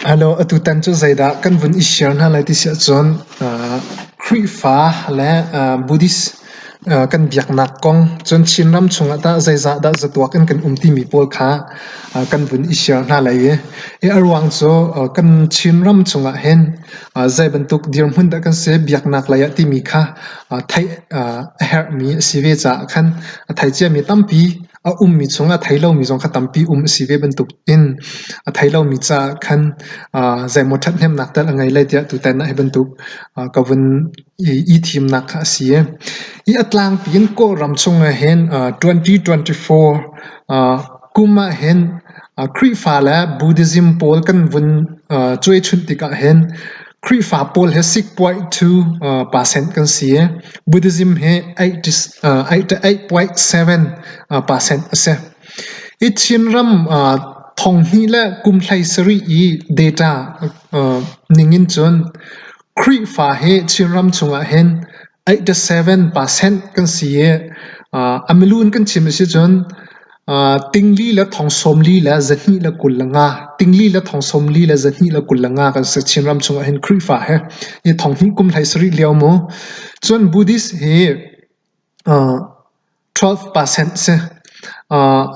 Hello, atutan cu zeidah kan vun i share hna lai ti si ahcun Khrihfa le Buddhist kan biaknak kong, cun Chinram chungah tah zeizah dah zatuak in kan um timi pawl kha kan vun i share hna lai i, i a ruang cu kan Chinram chungah hin zei bantuk dirhmun dah kan si biaknak lei ah timi kha theih a herhmi a si ve caah khan a thei ciami tampi a ummi chungah a thei lomi zong kha tampi um a si ve bantukin a thei lomi caah khan zeimaw ṭhathnemnak tal a ngei lai tiah tutan ah hi bantuk ka vun i thimnak kha a si. Hi a tlangpi in Kawlram chungah hin 2024 kum ah hin Khrihfa le Buddhism pawl kan vun cuaichunh tikah hin Khrihfa pawl hi 6.2 percent kan si i Buddhism hi 8.7 percent a si. Hi Chinram thonghnih le kum 17 i data ningin cun Khrihfa hi Chinram chungah hin 87 percent kan si i a milu in kan chim a si cun tingli le thong sawmli le zahnih le 25, tingli le thong sawmli le zahnih le 25 kan si Chinram chungah hin Khrihfa he hi thong hnih kum 17 lio mu. Cun Buddhist hi 12 percent si.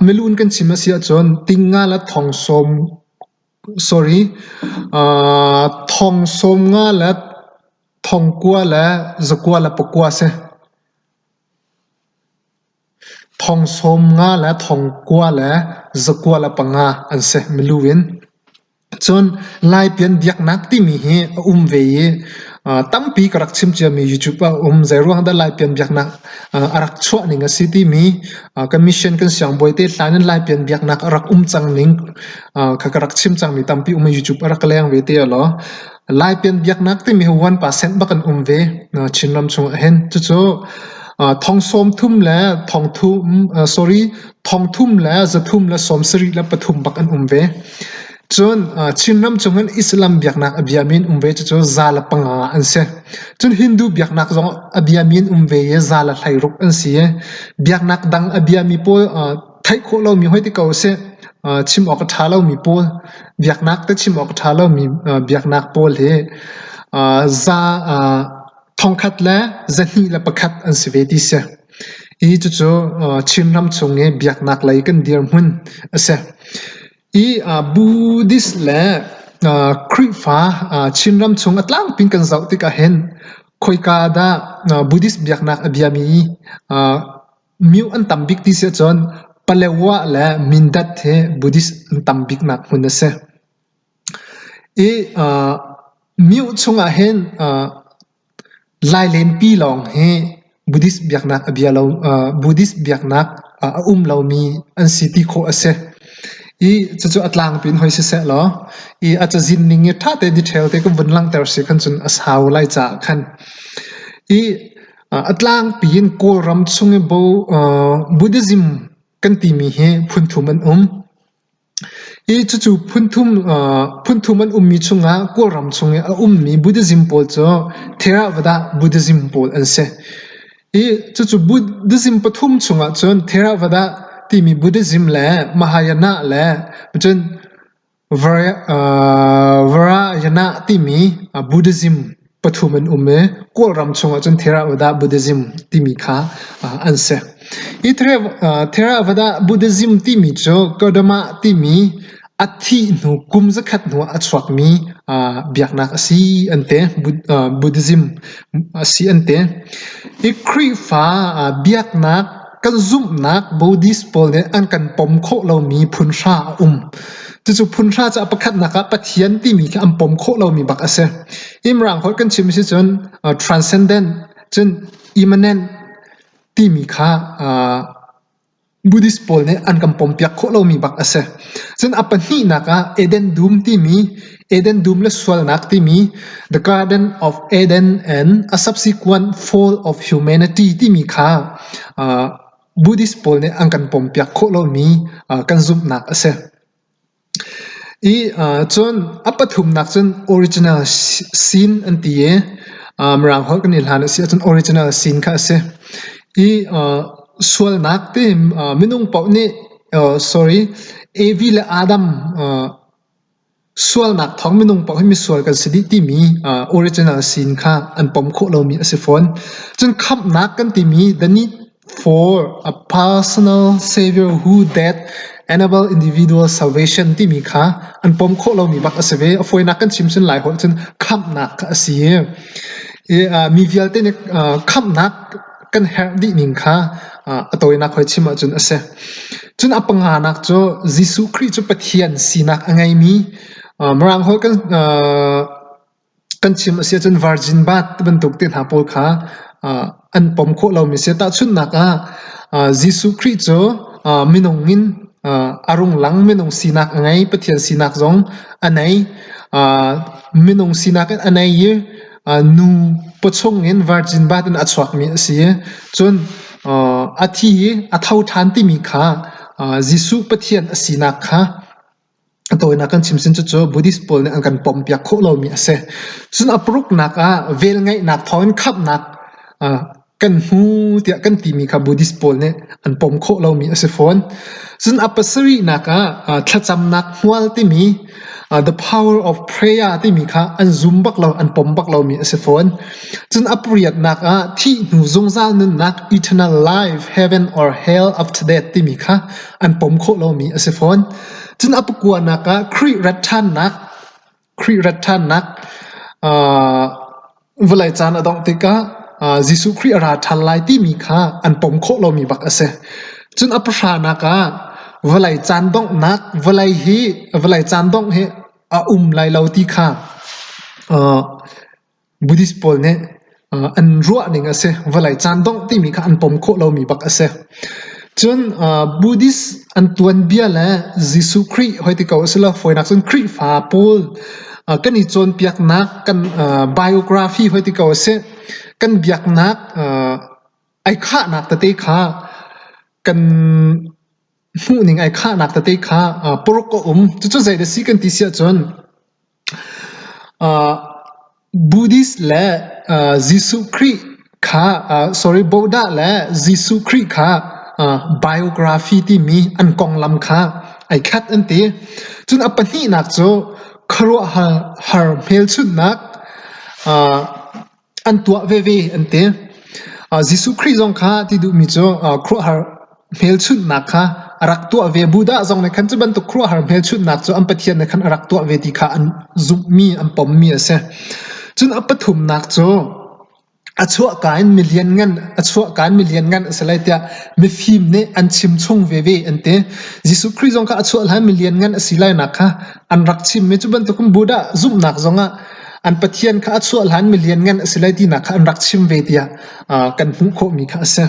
Milu in kan chim a si ahcun tingnga le thong sawm sorry thong sawm nga le thong kua le zakua le pakua si. Thong sawm nga le thong kua le zakua le panga an si milu in. Cun Laipian biaknak timi hi a um ve i tampi ka rak chim ciami YouTube ah a um. Zeiruang dah Laipian biaknak a rak chuah ning a si timi kan mission kan siangbawi te hlan in Laipian biaknak a rak um cang ning kha ka rak chim cangmi tampi um i YouTube a rak leng ve te law. Laipian biaknak timi hi 1% bak an um ve Chinram chungah hin. Cucu thong sawm thum le thong thum sorry thong thum le zathum le sawm sarih le pathum bak an um ve. Cun Chinram chungin Islam biaknak a biami an um ve cucu za le panga an si. Cun Hindu biaknak zong a biami an um ve i za le hleiruk an si i biaknak dang a biami pawl theih khawh lomi hoi ti ko usih. Chim awk a ṭha lomi pawl, biaknak te chim awk a ṭha lomi biaknak pawl hi za thongkhat le zahnih le pakhat an si ve ti si. Hi cucu Chinram chung i biaknak lei kan dirhmun a si. Hi Buddhist le Khrihfa Chinram chung a tlangpi in kan zoh tikah hin khoika dah Buddhist biaknak a biami Myu an tam bik ti si ahcun Palewa le Mindat hi Buddhist an tam biknak hmun a si. I Myu chungah hin Lailenpi lawng hi Buddhist biaknak a bia lo, Buddhist biaknak a um lomi an si ti khawh a si. I cucu a tlangpi in hoi siseh law i a cazin ning i ṭha tein detail te kan vun langhter si khan cun a sau lai caah khan i A tlangpi in Kawlram chung i Buddhism kan timi hi phunthum an um. Hi cucu phunthum an ummi chungah Kawlram chung i a ummi Buddhism pawl cu Theravada Buddhism pawl an si. Hi cucu Buddhism pathum chungah cun Theravada timi Buddhism le Mahayana le cun Varayana timi Buddhism pathum an um i Kawlram chungah cun Theravada Buddhism timi kha an si. Hi Theravada Buddhism timi cu Gautama timi a thih hnu kum zakhat hnu ah a chuakmi biaknak a si an ti. Buddhism a si an ti. Hi Khrihfa biaknak kan zumhnak Buddhist pawl nih an kan pom khawh lomi phun hra a um. Cucu phun hra cu a pakhatnak ah Pathian timi khi an pom khawh lomi bak a si. Hi Mirang holh kan chim si cun transcendent cun immanent timi kha Buddhist pawl nih an kan pompiak khawh lomi bak a si. Cun a pahnihnak ah Eden dum timi Eden dum le sualnak timi The Garden of Eden and a Subsequent Fall of Humanity timi kha Buddhist pawl nih an kan pompiak khawh lomi kan zumhnak a si. I cun a pathumnak cun original sin an ti i Mirang holh kan i hlan a si ahcun original sin kha a si. I sualnak ti minung paoh nih. sorry Evi le Adam sualnak thawng minung paoh hi misual kan si dih timi original sin kha an pom khawh lomi a si fawn. Cun khamhnak kan timi the need for a personal savior who that enable individual salvation timi kha an pom khawh lomi bak a si ve. A fawinak kan chim cun Lai holh cun khamhnak kha a si. I mi vialte nih khamhnak kan herh dih ning kha a tawinak hoi chim ahcun a si. Cun a panganak cu Jesuh Khrih cu Pathian sinak a ngeimi Mirang holh kan chim a si ahcun virgin birth ti bantuk te hna pawl kha an pom khawh lomi a si. Tahchunhnak ah Jesuh Khrih cu minung in a rung lang, minung sinak a ngei, Pathian sinak zong a nei. Minung sinak in a nei i nu pawchung in virgin birth in a chuakmi a si. Cun a thi i a tho ṭhan timi kha Jesuh Pathian a sinak kha a tawinak kan chim sin cucu Buddhist pawl nih an kan pompiak khawh lomi a si. Cun a paruknak ah velngeihnak thawngin khamhnak kan hmu tiah kan timi kha Buddhist pawl nih an pom khawh lomi a si fawn. Cun a pasarihnak ah thlacamnak hmual timi the power of prayer timi kha an zum bak lo, an pom bak lomi a si fawn. Cun a pariatnak ah thih hnu zungzal nunnak eternal life, heaven or hell after death timi kha an pom khawh lomi a si fawn. Cun a pakuanak ah Khrih rat ṭhannak, Khrih rat ṭhannak vawlei caan a dongh tikah Jesuh Khrih a ra ṭhan lai timi kha an pom khawh lomi bak a si. Cun a pahranak ah vawlei caan donghnak, vawlei hi vawlei caan dongh hi a um lai lo ti kha Buddhist pawl nih an ruahning a si. Vawlei caan dongh timi kha an pom khawh lomi bak a si. Cun Buddhist an tuanbia le Jesuh Khrih hoi ti ko a si lo. Fawinak cun Khrihfa pawl kan i cawnpiaknak kan biography hoi ti ko a si. Kan biaknak ai khahnak tete kha kan hmuhning ai khahnak tete kha paruk a um. Cucu zeidah si kan ti si ahcun Buddhist le Jesuh Khrih kha sorry Buddha le Jesuh Khrih kha biography timi an konglam kha ai khat an ti. Cun a pahnihnak cu khuaruahhar hmelchunhnak an tuah veve an ti. Jesuh Khrih zong kha ti duhmi cu khuaruahhar hmelchunhnak kha a rak tuah ve. Buddha zong nih khan cu bantuk khuaruahhar hmelchunhnak cu an Pathian nih khan a rak tuah ve ti kha an zumhmi, an pommi a si. Cun a pathumnak cu a chuahka in milianngan a chuahka in milianngan a si lai tiah mifim nih an chim chung veve an ti. Jesuh Khrih zong kha a chuah hlan milianngan a si lainak kha an rak chim i cu bantukin Buddha zumhnak zongah an Pathian kha a chuah hlan milianngan a si lai tinak kha an rak chim ve tiah kan hmuh khawhmi kha a si.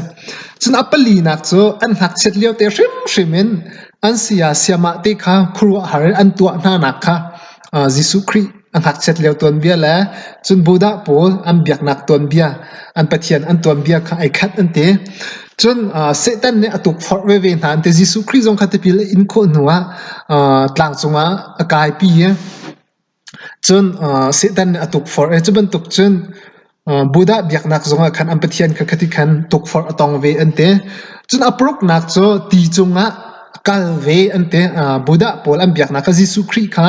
Cun a palinak cu an ngakchiat lio te hrimhrim in an saya sayamah te kha khuaruahhar in an tuah hnanak kha Jesuh Khrih a ngakchiat lio tuanbia le cun Buddha pawl an biaknak tuanbia, an Pathian an tuanbia kha ai khat an ti. Cun Satan nih a tukforh veve hna an ti. Jesuh Khrih zong kha tipil a in khawh hnuah tlang cungah a kaipi i cun Satan nih a tukforh i cu bantuk cun Buddha biaknak zongah khan an pathian kha khati khan tukforh a tong ve an ti. Cun a paruknak cu ti cungah a kal ve an ti. Buddha pawl an biaknak kha Jesuh Khrih kha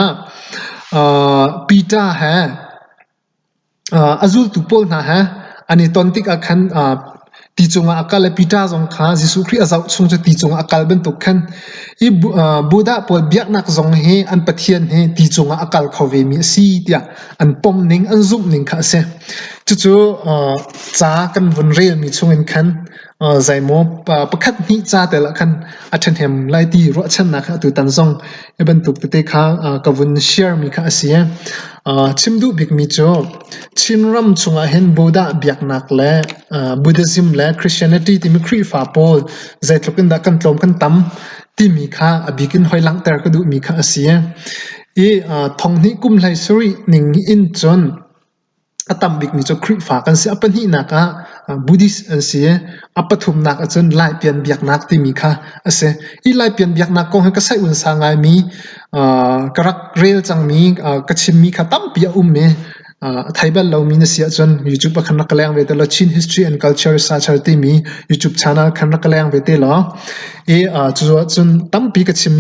Peter he A zultu pawl hna he an i ton tikah khan ti cungah a kal i Peter zong kha Jesuh Khrih a zoh chung cu ti cungah a kal bantuk khan hi Buddha pawl biaknak zong hi an Pathian hi ti cungah a kal kho vemi a si tiah an pom ning an zumh ning kha a si. Cucu ca kan vun relmi chungin khan zeimaw pakhat hnih ca tel ah khan a ṭhahnem lai ti ruahchannak kha atutan zong hi bantuk tete kha ka vun share mi kha a si. Chim duh bikmi cu Chinram chungah hin Buddha biaknak le Buddhism le Christianity timi Khrihfa pawl zeitluk in dah kan tlawm kan tam timi kha a bik in hoi langhter ka duhmi kha a si. I thonghnih kum hlei sarih ning in cun A tam bikmi cu Khrihfa kan si. A pahnihnak ah Buddhist an si i a pathumnak ahcun Laipian biaknak timi kha a si. Hi Laipian biaknak kong hi ka saih-unsa ngaimi, ka rak rel cangmi, ka chimmi kha tampi a um i. A thei bal lomi na si ahcun YouTube ah khan rak ka leng ve te law Chin History and Culture Researcher timi YouTube channel khan rak ka leng ve te law. I cucu ahcun tampi ka chimmi.